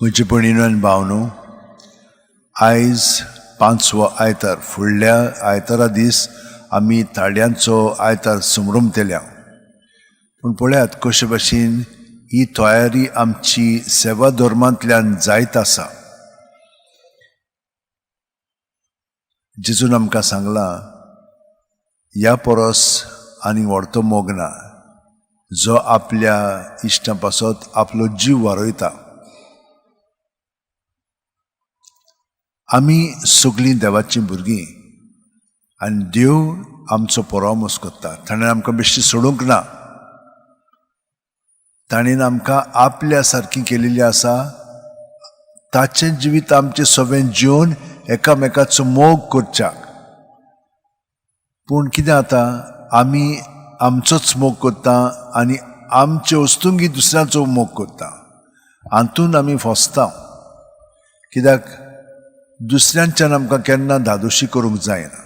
म्हजे भयणीनो आनी भावनो, आयज पांचवो आयतार. फुडल्या आयतारा दीस आमी ताळयांचो आयतार समरमतल्या. पूण पळयात कशे भाशेन ही तयारी आमची सेवा धर्मांतल्यान जायत आसा. जेजून आमकां सांगलां, ह्या परस आनी व्हडतो मोग ना, जो आपल्या इश्टां पासत आपलो जीव वारयता. आमी सगळीं देवाचीं भुरगीं आनी देव आमचो परामोस करता. ताणें आमकां बेश्टी सोडूंक ना, ताणें आमकां आपल्या सारकी केलेली आसा. ताचें जिवीत आमचें सगळें जिवन एकामेकाचो मोग करच्याक. पूण कितें जाता, आमी आमचोच मोग करता आनी आमचे वस्तुंगी दुसऱ्यांचो मोग करता. हातून आमी फसता, कित्याक दुसऱ्यांच्यान आमकां केन्ना धादोशी करूंक जायना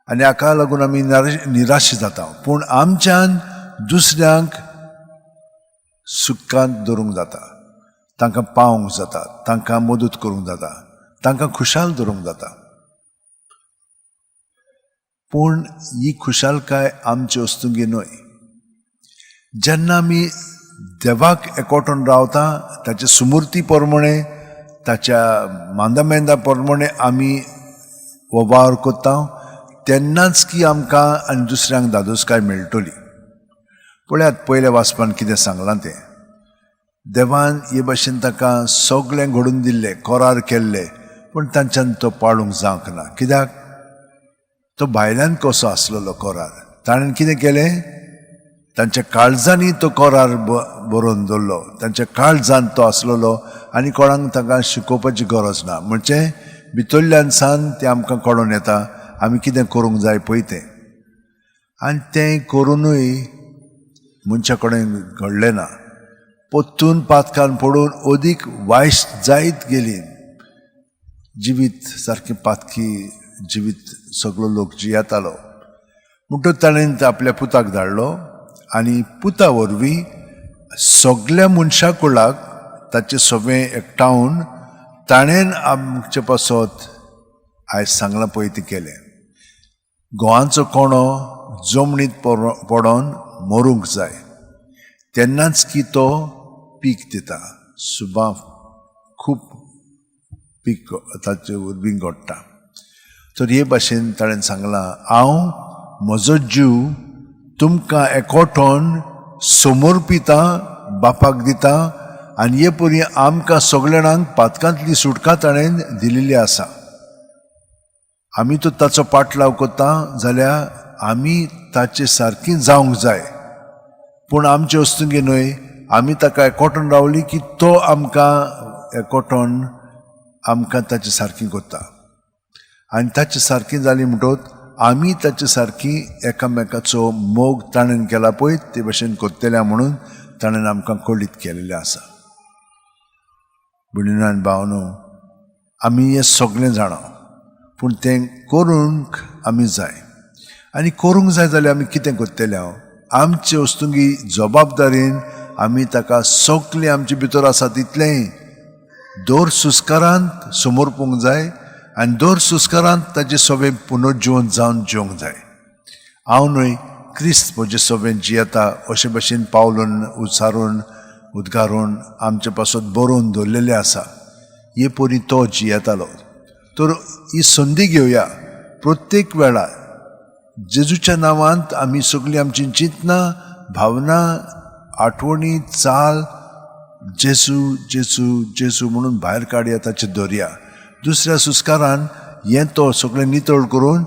आनी हाका लागून आमी निराश जाता. पूण आमच्यान दुसऱ्यांक सुखांत दवरूंक जाता, तांकां पावोवंक जाता, तांकां मदत करूंक जाता, तांकां खुशाल दवरूंक जाता. पूण ही खुशालकाय आमचे वस्तुंगी न्हय. जेन्ना आमी देवाक एकवटून रावता, ताचे सुमुर्ती प्रमाणे, ताच्या मांदामेंदा प्रमाणे आमी हो वावर करता, तेन्नाच की आमकां आनी दुसऱ्यांक धादोसकाय मेळटली. पळयात पयल्या वाचपान कितें सांगलां तें. देवान हे भाशेन ताका सगळें घडून दिल्लें, करार केल्ले, पूण तांच्यान तो पाळूंक जावंक ना. कित्याक? तो भायल्यान कसो आसलेलो करार. ताणें कितें केलें, तांच्या काळजांनी तो करार बरोवन दवरलो. तांच्या काळजांत तो आसलेलो आनी कोणाक तांकां शिकोवपाची गरज ना. म्हणजे भितरल्यान सान तें आमकां कळोन येता आमी कितें करूंक जाय पळय तें. आनी तें करुनूय मनशा कडेन घडलें ना. परतून पातकान पडून अदीक वायट जायत गेली. जिवीत सारकें पातकी जिवीत सगळो लोक जियेतालो. म्हणटकच ताणें आपल्या पुताक धाडलो आनी पुता वरवीं सगल्या मनशा कुळाक ताचें सगळें एकठावन ताणें आमचे पासत आयज सांगलां पळय तें केलें. गोवांचो कोणो जमनीत पडोन मरूंक जाय, तेन्नाच की तो पीक दिता. सुबा खूब पीक ताचे वरवीं घडटा. तर हे भाशेन ताणें सांगलां, हांव म्हजो जीव तुमकां एकवटोन समर्पिता बापाक दिता आनी हे परी आमकां सगल्या जाणांक पातकांतली सुटका ताणें दिलेली आसा. आमी तो ताचो पाटलाव करता जाल्यार आमी ताचे सारकी जावंक जाय. पूण आमचे वस्तुंगी न्हय, आमी ताका एकवटून रावली की तो आमकां एकवटून आमकां ताचे सारकी करता. आनी ताचे सारकी जाली म्हणटकच आमी ताचे सारकी एकामेकाचो मोग ताणें केला पळय ते भाशेन करतल्या म्हणून ताणें आमकां कळीत केलेलें आसा. भयणीनो आनी भावनो, आमी हें सगळें जाणा, पूण तें करूंक आमी जाय. आनी करूंक जाय जाल्यार आमी कितें करतले? हांव आमचे वस्तुंगी जबाबदारीन आमी ताका सगळें आमचे भितर आसा तितलेंय दर सुस्कारांत समर्पूंक जाय आनी दर सुस्कारांत ताचें सगळें पुनर्जिवन जावन जिवंक जाय. हांव न्हय, क्रिस्त म्हजें सगळें जियेता अशे भाशेन पावलून उच्चारून उद्गारून आमचे पासत बरोवन दवरलेलें आसा. हे परी तो जियेतालो. तर ही संदी घेवया, प्रत्येक वेळा जेजूच्या नांवांत आमी सगळीं आमची चिंतनां, भावना, आठवणी, चाल जेजू जेजू जेजू म्हणून भायर काडया, ताचे दवरया. दुसऱ्या सुस्कारान हें तो सगळें नितळ करून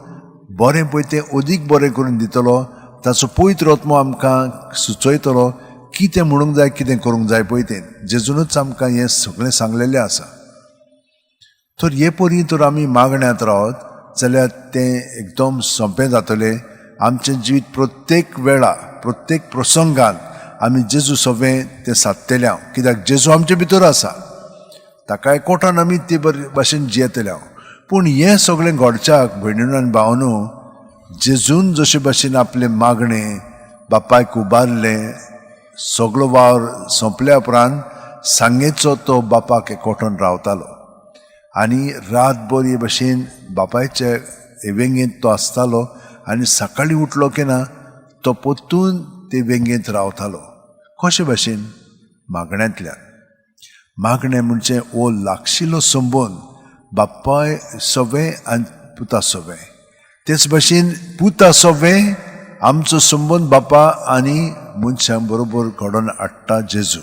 बरें पळय तें अदीक बरें करून दितलो. ताचो पवित्र आत्मो आमकां सुचयतलो कितें म्हणूंक जाय, कितें करूंक जाय पळय तें. जेजूनच आमकां हें सगळें सांगलेलें आसा. तर हे परी तर आमी मागण्यांत रावत जाल्यार तें एकदम सोंपें जातलें. आमचें जिवीत प्रत्येक वेळा, प्रत्येक प्रसंगान आमी जेजू सगळें तें सादतले हांव, कित्याक जेजू आमचे भितर आसा. ताका एकवटान आमी ते बरे भाशेन जियेतले हांव. पूण हें सगळें घडच्याक भयणीनो आनी भावनो, जेजून जशे भाशेन आपलें मागणें बापायक उबारलें, सगळो वावर सोंपल्या उपरांत सांगेचो तो बापाक एकवटून रावतालो आनी रातभर हे भशेन बापायचे वेंगेंत तो आसतालो आनी सकाळीं उठलो की ना तो परतून ते वेंगेंत रावतालो. कशे भशेन? मागण्यांतल्यान. मागणें म्हणजे हो लागशिलो संबंद बापाय सवें आनी पुता सवें. तेच भशेन पुता सवें आमचो संबंद बापा आनी मनशां बरोबर घडोवन हाडटा जेजू.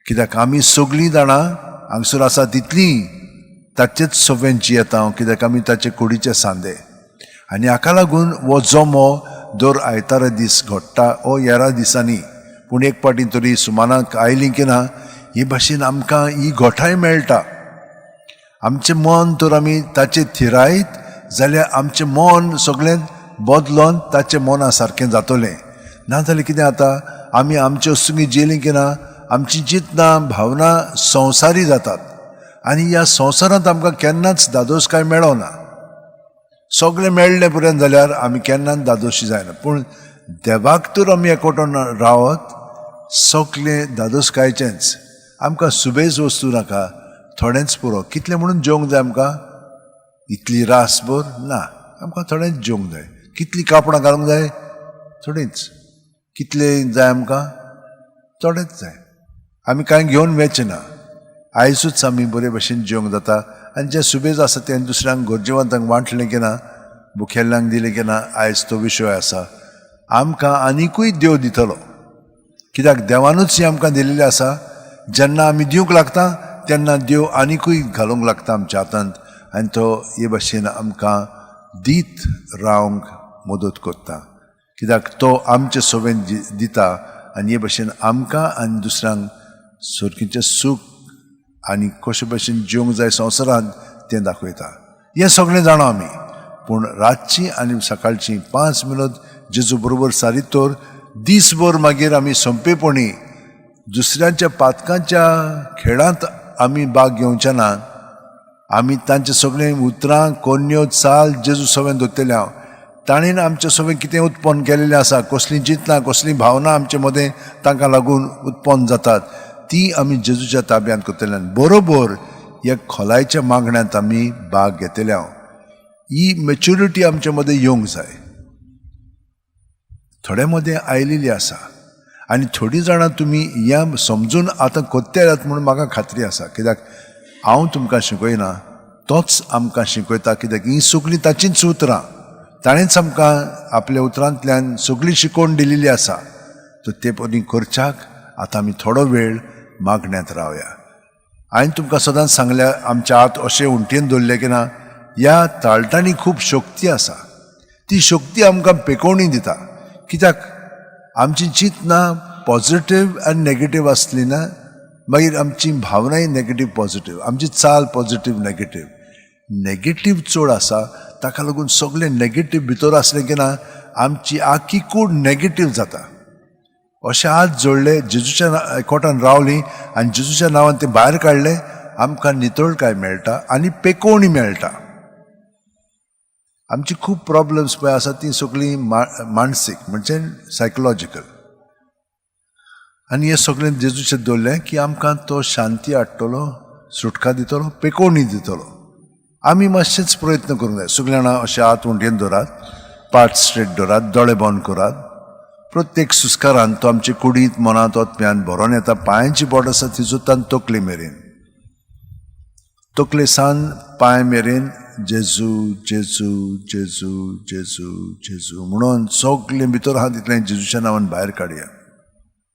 कित्याक आमी सगळीं जाणां हांगसर आसा तितलीं ताचेच सवें जियेता हांव, कित्याक आमी ताचे कुडीचे सांदे. आनी हाका लागून हो जमो दर आयतारा दीस घडटा, हो हेरा दिसांनी पूण एक फावटी तरी सुमानाक आयली की ना ही भाशेन आमकां ही घोठाय मेळटा. आमचें मन तर आमी ताचेर थिरायत जाल्यार आमचें मन सगळें बदलोन ताचें मना सारकें जातलें. नाजाल्यार कितें जाता, आमी आमचे वस्तूंनी जेलीं की ना आमची चिंतनां भावना संवसारी जातात आनी ह्या संवसारांत आमकां केन्नाच दादोसकाय मेळना. सगळें मेळ्ळें पर्यंत जाल्यार आमी केन्नाच दादोशी जायना, पूण देवाक तर आमी एकवटून रावत सगळें दादोसकायचेंच. आमकां सुबेज वस्तू नाका, थोडेंच पुरो. कितलें म्हणून जेवंक जाय आमकां? इतली रासभर ना, आमकां थोडेंच जेवंक जाय. कितलीं कापडां घालूंक जाय? थोडींच. कितलें जाय आमकां? थोडेंच जाय. आमी कांय घेवन वचना ना. आयजूच आमी बरे भशेन जेवंक जाता आनी जें सुबेज आसा तें दुसऱ्यांक गरजेवंतांक वांटलें की ना, भुकेल्ल्यांक दिलें की ना, आयज तो विशय आसा. आमकां आनिकूय देव दितलो, कित्याक देवानूच हें आमकां दिलेलें आसा. जेन्ना आमी दिवंक लागता तेन्ना देव आनिकूय घालूंक लागता आमच्या हातांत आनी तो हे भशेन आमकां दीत रावंक मदत करता, कित्याक तो आमचे सवेन दिता आनी हे भशेन आमकां आनी दुसऱ्यांक सर्कीचें सूख आनी कशे भशेन जिवंक जाय संवसारांत तें दाखयता. हें सगळें जाणा आमी, पूण रातची आनी सकाळची 5 मिनट जेजू बरोबर सारीत तर दीसभर मागीर आमी सोंपेपणी दुसऱ्यांच्या पातकांच्या खेळांत आमी भाग घेवचे ना. आमी तांचे सगळीं उतरां कोन्यो चाल जेजू सवें दवरतले. हांव ताणें आमचे सवें कितें उत्पन्न केलेलें आसा, कसलीं चिंतनां कसलीं भावनां आमचे मदें तांकां लागून उत्पन्न जातात ती आमी जेजूच्या ताब्यांत करतले. बरोबर ह्या खोलायच्या मागण्यांत आमी भाग घेतले. हांव ही मेच्युरिटी आमचे मदें येवंक जाय. थोड्या मदें आयलेली आसा आनी थोडीं जाणां तुमी ह्या समजून आतां कोत्ते म्हणून म्हाका खात्री आसा, कित्याक हांव तुमकां शिकयना, तोच आमकां शिकयता. कित्याक हीं सगळीं ताचींच उतरां, ताणेंच आमकां आपल्या उतरांतल्यान सगळी शिकोवन दिलेली आसा. तर ते परी करच्याक आतां आमी थोडो वेळ मागण्यांत रावया. हांवें तुमकां सदांच सांगल्या, आमच्या हात अशें उंटयेन दवरले की ना ह्या ताळटांनी खूब शक्ती आसा. ती शक्ती आमकां पेकोवणी दिता, कित्याक आमची चिंतनां पॉझिटीव आनी नेगेटीव आसली ना मागीर आमची भावनाय नेगेटीव पॉझिटीव, आमची चाल पॉझिटीव नेगेटीव, नेगेटीव चड आसा. ताका लागून सगळें नेगेटीव भितर आसलें की ना आमची आखी कूड नेगेटीव जाता. अशें हात जोडले जेजूच्या एकवटान रावली आनी जेजूच्या नांवान तें भायर काडलें, आमकां नितळकाय मेळटा आनी पेकोवणी मेळटा. आमची खूब प्रॉब्लम्स पळय आसा ती सगळीं मानसीक म्हणजे सायकोलॉजिकल. आनी हें सगळें जेजूचें दवरलें की आमकां तो शांती हाडटलो, सुटका दितलो, पेकोवणी दितलो. आमी मातशेच प्रयत्न करूंक जाय. सगळीं जाणां अशें हात उंटयेन दवरात, पाट स्ट्रेट दवरात, दोळे बंद करात. प्रत्येक सुस्कारान तो आमचे कुडींत मनांत ओतप्यान भरोन येता. पांयांची बोट आसा तितूंतल्यान तकले मेरेन, तकले सान पांय मेरेन जेजू जेजू जेजू जेजू जेजू म्हणून सगळें भितर आहा तितलें जेजूच्या नांवान भायर काडया.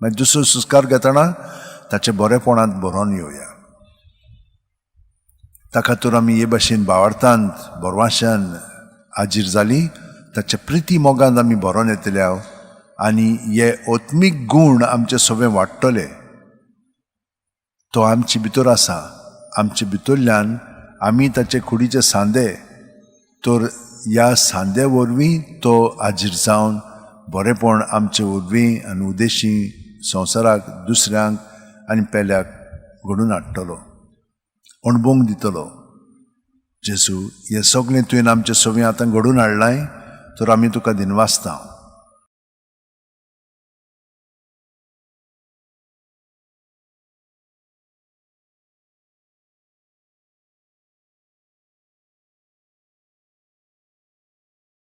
मागीर दुसरो सुस्कार घेतना ताचे बरेपणांत भरोन येवया. ताका तर आमी हे भाशेन भावार्थान बोरवाशान हाजीर जाली, ताच्या प्रिती मोगान आमी भरोन येतले हांव आनी हे आत्मीक गूण आमचे सगळे वाडटले. तो आमचे भितर आसा, आमचे भितरल्यान आमी ताचे कुडीचे सांदे, तर ह्या सांद्या वरवीं तो हाजीर जावन बरेपण आमचे वरवीं आनी उद्देशी संवसाराक दुसऱ्यांक आनी पेल्याक घडून हाडटलो, अणभवंक दितलो. जेजू, हें सगळें तुवें आमचे सगळें आतां घडून हाडलां तर आमी तुका दिनवासता.